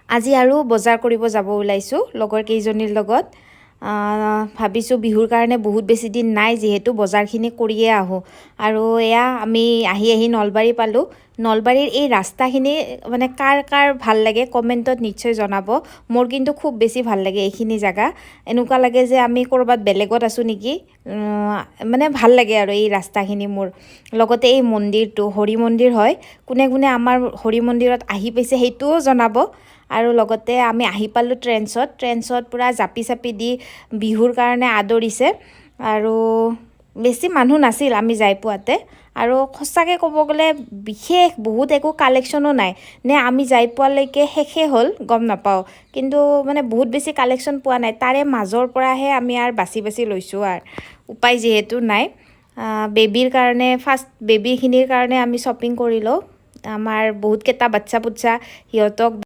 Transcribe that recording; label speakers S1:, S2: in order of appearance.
S1: আজি আৰু বজাৰ কৰিব যাব ওলাইছোঁ লগৰ কেইজনীৰ লগত। ভাবিছোঁ বিহুৰ কাৰণে বহুত বেছি দিন নাই যিহেতু, বজাৰখিনি কৰিয়ে আহোঁ। আৰু এয়া আমি আহি আহি নলবাৰী পালোঁ। নলবাৰীৰ এই ৰাস্তাখিনি মানে কাৰ কাৰ ভাল লাগে, কমেণ্টত নিশ্চয় জনাব। মোৰ কিন্তু খুব বেছি ভাল লাগে এইখিনি জেগা। এনেকুৱা লাগে যে আমি ক'ৰবাত বেলেগত আছোঁ নেকি। মানে ভাল লাগে আৰু এই ৰাস্তাখিনি মোৰ। লগতে এই মন্দিৰটো হৰি মন্দিৰ হয়। কোনে কোনে আমাৰ হৰি মন্দিৰত আহি পাইছে, সেইটোও জনাব। আৰু লগতে আমি আহি পালোঁ ট্ৰেণ্ডছত। ট্ৰেণ্ডছত পূৰা জাপি চাপি দি বিহুৰ কাৰণে আদৰিছে আৰু বেছি মানুহ নাছিল আমি যাই পোৱাতে। আৰু সঁচাকৈ ক'ব গ'লে বিশেষ বহুত একো কালেকশ্যনো নাই নে, আমি যাই পোৱালৈকে শেষেই হ'ল গম নাপাওঁ। কিন্তু মানে বহুত বেছি কালেকশ্যন পোৱা নাই। তাৰে মাজৰ পৰাহে আমি আৰু বাছি বাছি লৈছোঁ আৰু উপায় যিহেতু নাই। বেবীৰ কাৰণে, ফাৰ্ষ্ট বেবীখিনিৰ কাৰণে আমি শ্বপিং কৰি লওঁ। আমাৰ বহুতকেইটা বাচ্ছা পুচ্ছা সিহঁতক